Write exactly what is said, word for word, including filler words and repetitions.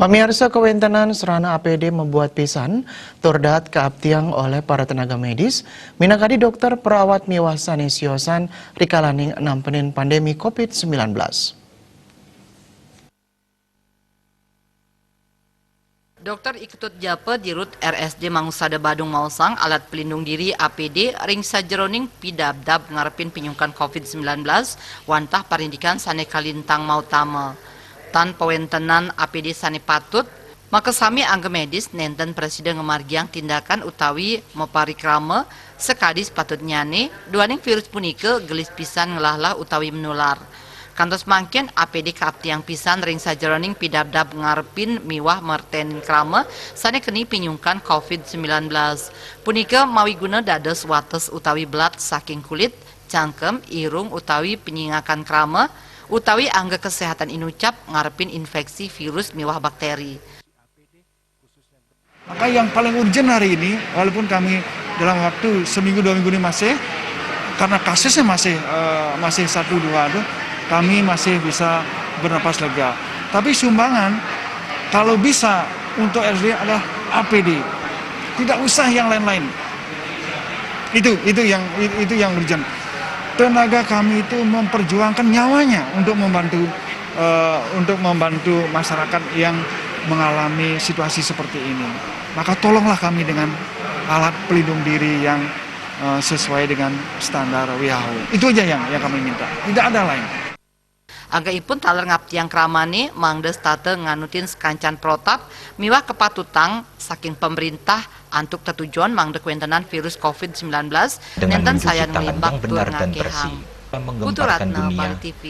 Pamiarsa, kawéntenan sarana A P D mabuat pisan tur dahat kaaptiang olih para tenaga medis, minangkadi dokter, perawat miwah sané siosan rikalaning nampenin pandemi covid sembilan belas. Dokter Iketut Jape, Dirut R S D Mangusada Badung maosang alat pelindung diri A P D ring sajeroning pidabdab ngarepin pinyungkan covid sembilan belas wantah parindikan sané kalintang mautama. Tan pawéntenan A P D sané patut, makasami angga medis nénten prasida ngamargiang tindakan utawi maparikrama sakadi sapatutnyané, duaning virus punika gelis pisan nglahlah utawi menular. Kantos mangkin, A P D kaaptiang pisan ring sajeroning pidabdab ngarepin miwah mertenin krama sané keni pinyungkan covid sembilan belas. Punika mawiguna dados wates utawi belat saking kulit, cangkem, irung utawi penyingakan krama, utawi angga kesehatan inucap ngarepin infeksi virus miwah bakteri. Maka yang paling urgent hari ini, walaupun kami dalam waktu seminggu dua minggu ini masih, karena kasusnya masih, eh, masih satu dua tuh, kami masih bisa bernapas lega. Tapi sumbangan, kalau bisa, untuk R S D adalah A P D. Tidak usah yang lain-lain. Itu, itu yang, itu yang urgent. Tenaga kami itu memperjuangkan nyawanya untuk membantu, eh, untuk membantu masyarakat yang mengalami situasi seperti ini. Maka tolonglah kami dengan alat pelindung diri yang, eh, sesuai dengan standar W H O. Itu aja yang, yang kami minta. Tidak ada lain. Angga ipun taler ngaptiang kramané mangda setata nganutin sakancan protap miwah kapatutang saking pamréntah antuk tetujon mangda kawéntenan virus covid sembilan belas nénten sayan nglimbak tur ngakéhang. Putu Ratna, Bali T V.